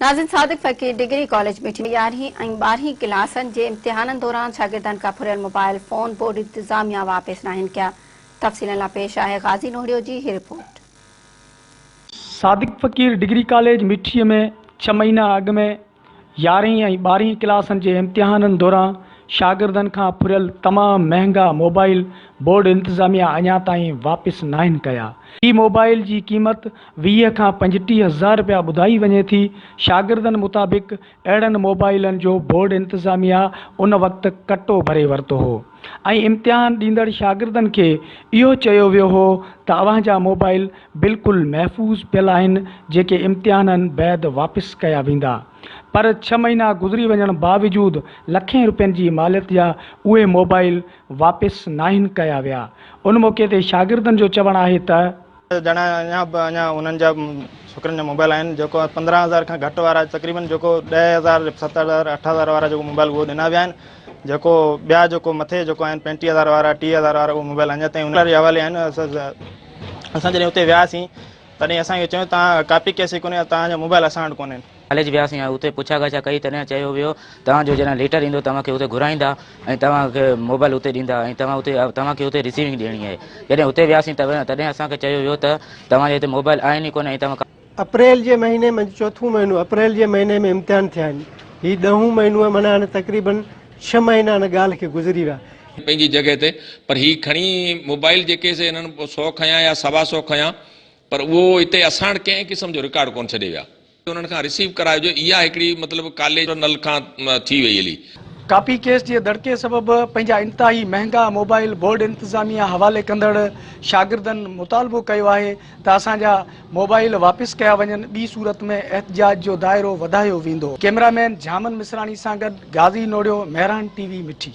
ناظرين Sadiq Faqir degree college مٺي ۾ يارهين ۽ ٻارهين ڪلاسن جي امتحانن دوران شاگردن کان ڦريل موبائل فون بورڊ انتظاميا واپس ناهن ڪيا تفصيلن لاء پيش آهي غازي نوهڙيو جي هي report. Sadiq Faqir degree college Mithi ۾ ڇهه مهينا اڳ ۾ يارهين ۽ ٻارهين ڪلاسن جي امتحانن دوران شاگردن کان ڦريل تمام مهنگا موبائل بورڊ انتظاميا اڃا تائين واپس ناهن ڪيا. في موبائل جي قيمت 20 کان 35 هزار رپيا ٻڌائي وڃي ٿي، شاگردن مطابق اهڙن موبائلن جو بورڊ انتظاميا ان وقت ڪٽو ڀري ورتو هو ۽ امتحان ڏيندڙ شاگردن کي اهو چيو ويو هو ته اوهان جا موبائل بلڪل محفوظ پيل آهن جيڪي امتحانن بعد واپس ڪيا ويندا پر ڇهه مهينا گذري وڃڻ باوجود لکين رپين جي ماليت جا اهي موبائل واپس ناهن ڪيا ويا ان موقعي تي شاگردن جو چوڻ آهي ته. ڄڻا اڃا به اڃا انهن جا ڇوڪرن جا موبائل آهن جيڪو 15 هزار کان گهٽ وارا تقريبن جيڪو 10 هزار 7 هزار 8 هزار وارا جيڪو موبائل اهو ڏنا ويا آهن جيڪو ٻيا جيڪو مٿي جيڪو آهن 35 هزار وارا 30 هزار وارا اهو موبائل اڃا تائين انهن جي حوالي آهن اسان جڏهن اتي وياسين تڏهن اسان کي چيو توهان ڪاپي ڪيس ئي ڪونهي توهان جا موبائل اسان وٽ ڪونهن. ڪاليج وياسين ۽ اتي پڇا ڳاڇا ڪئي تڏهن چيو ويو توهان جو جڏهن ليٽر ايندو توهان کي اتي گهرائيندا ۽ توهان کي موبائل اتي ڏيندا ۽ توهان اتي توهان کي اتي رسيونگ ڏيڻي آهي جڏهن اتي وياسين تڏهن اسان کي چيو ويو ته توهان جي هتي موبائل آهن ئي ڪونه ۽ توهان اپريل جي مهيني منجهه چوٿون مهينو اپريل جي مهيني ۾ امتحان ٿيا آهن هي ڏهون مهينو آهي معنيٰ هاڻي تقريبن ڇهه مهينا هن ڳالهه کي گذري ويا. پنهنجي جڳهه تي پر هي کڻي موبائل جيڪي سي هنن سو کنيا يا سوا سو کنيا پر اهو هتي اسان وٽ ڪنهن قسم جو رڪارڊ ڪونه ڇڏي ويا. انهن کان رسيو ڪرائجو اها هڪڙي مطلب ڪاليج نل کان ٿي وئي هلي. ڪاپي ڪيس جي دڙڪي سبب پنهنجا انتهائي مهنگا موبائل بورڊ انتظاميا حوالي ڪندڙ شاگردن مطالبو ڪيو آهي ته اسان جا موبائل واپس ڪيا وڃن ٻي صورت ۾ احتجاج جو دائرو وڌايو ويندو. ڪئميرا مين جهامن مصراڻي سان گڏ غازي نوڙيو، مهراڻ ٽي وي مٺي.